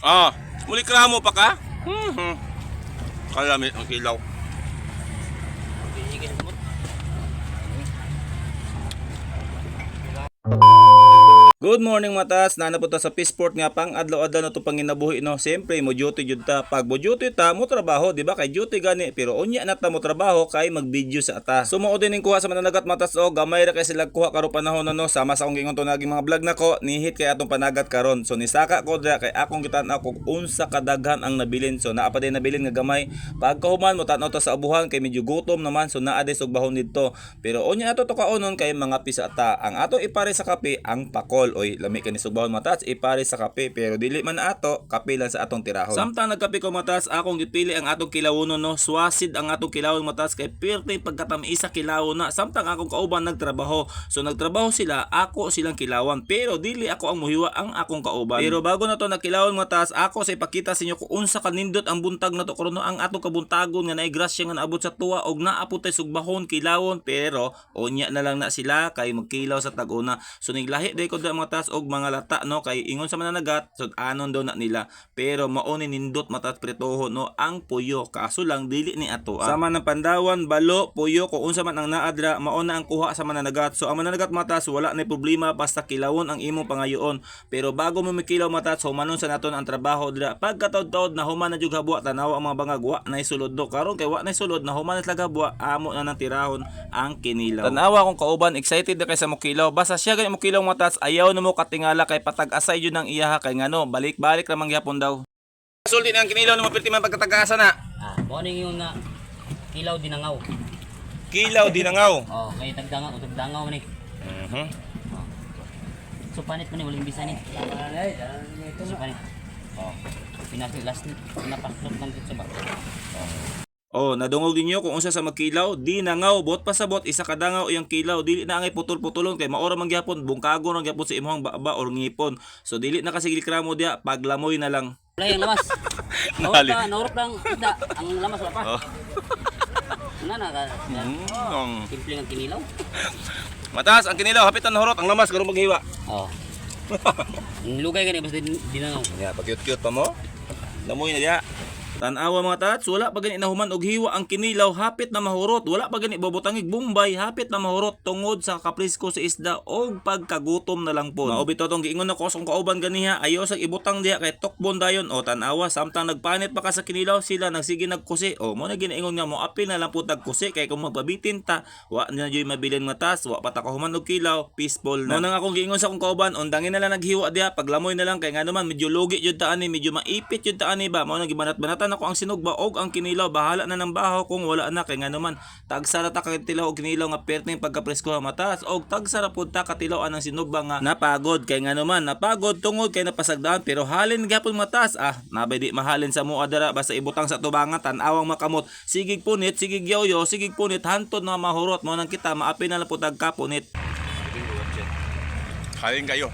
Ah, muli kramo pa ka? Kalami ang kilaw. Good morning, matas. Nana po ta sa Peaceport nga pang adlaw-adlaw na to panginabuhi, no. Siyempre mo duty jud ta. Pag mo duty ta mo trabaho, di ba, kay duty gani, pero unya na ta mo trabaho kay mag-video sa ata. So mao din ning kuha sa mananagat, matas, o gamay ra kay sila kuha karon panahon na, no. Sama sa akong giingon to naging mga vlog nako, nihit kay atong panagat karon. So nisaka ko dira kay akong gitan-aw kung unsa kadaghan ang nabilin. So naa pa din nabilin nga gamay. Pagkahuman mo tan-aw ta sa abuhan kay medyo gutom naman, so naa day sugbahon didto. Pero unya ato to kaonon kay mga pisa ta. Ang ato ipare sa kape ang pakol. Oy, lami kani sugbahon, matas, ipare sa kape pero dili man ato, kape lang sa atong tirahon. Samtang nagkape ko, matas, akong gipili ang atong kilawonon, no. Swasid ang atong kilawon, matas, kay pirte pagkatamisa kilawon na. Samtang akong kauban nagtrabaho. So nagtrabaho sila, ako silang kilawan pero dili ako ang muhiwa, ang akong kauban. Pero bago na to nakilawon, matas, ako sa ipakita sa inyo kung unsa kanindot ang buntag na to karon, no, ang atong kabuntagon nga naay grasya nga naabot sa tuwa og naa pud tay sugbahon kilawon, pero unya na lang na sila kay magkilaw sa tag-una. So niglahi day ko da mga tas og mga lata, no, kay ingon sa mananagat so anon daw na nila, pero mao ni nindot, matas, pretoho, no, ang puyo, kaso lang dili ni ato. Sama ng Pandawan, balo, puyo, kung unsa man ang naadra, mao na ang kuha sa mananagat. So ang mananagat, matas, wala na problema basta kilawon ang imong pangayoon. Pero bago mo mikilaw, matas, humanon sa naton ang trabaho dira. Pagkataod-taod na human na jug habwa, tanawa ang mga bangag, wa na sulod do karon kay wa na sulod na human na sila habwa, amo na nang tirahon ang kinilaw. Tanawa akong kauban, excited na kay sa mokilaw. Basta siya gani mokilaw, matas, ayaw na mo katingala kay patag-asay yun ang iyaha kay ngano balik-balik ra man gyapon daw. Sulti ang kinilaw nimo pirti man pagkatag-asa na. Ah, mo ning yung na kilaw dinangaw. Kilaw dinangaw. Oh, kay tagdangaw, tagdangaw man ni. So panit man ni walang bisa ni. So panit. Oh. Pinasi last ni pinapaslot lang dito sa ba. Oh, nadungog ninyo kung unsa sa magkilaw, di nangaw, bot pa sa bot, isa ka dangaw iyang kilaw, dili na angay putol-putulon kay maora man gyapon, bungkago man gyapon sa imong baba or ngipon. So dili na kasi kramo diya, paglamoy na lang. Wala yung lamas. Naurot pa, naurot lang isda. Ang lamas wala pa. Oh. Na na ka. Simple ang kinilaw. Mataas ang kinilaw, hapit ang horot, ang lamas karon maghiwa. Oh. Ang lugay gani basta dinangaw. Ya, pag cute-cute pa mo. Lamoy na diya. Tanawa mga tats, wala pa gani nahuman og hiwa ang kinilaw, hapit na mahurot. Wala pa gani bobotangig Bombay, hapit na mahurot tungod sa kaprisko sa isda og pagkagutom na lang po. Mao bitaw tong giingon nako sa akong kauban ganiha, ayaw sa ibutang diha kay tokbon dayon. O tanawa, samtang nagpanit pa ka sa kinilaw, sila nagsige nagkusi. O mo na ginaingon nga mo apil na lang po tagkusi kay kung magpabitin ta, wa na jud mabilin nga tas, wa pa ta kahuman og kilaw, peaceful na. Mo nang akong giingon sa akong kauban, undangin na lang naghiwa diha, paglamoy na lang kay ngano man medyo lugi jud ta ani, medyo maipit jud ta ani ba. Mao nang gibanat-banatan ako ang sinugba og ang kinilaw, bahala na ng baho kung wala na kay ngano man tagsara ta katilaw og kinilaw nga perting pagkapresko matas, og tagsara pud ta katilaw anang sinugba nga napagod kay ngano man napagod tungod kay napasagdaan, pero halin gyapon matas, ah, nabay di mahalin sa mua dara, basta ibutang sa tubangan, tan-awang makamot, sigig punit, sigig yoyo, sigig punit hantod na mahurot. Mo nang kita maapi na lang pud tag kapunit. Kain kayo.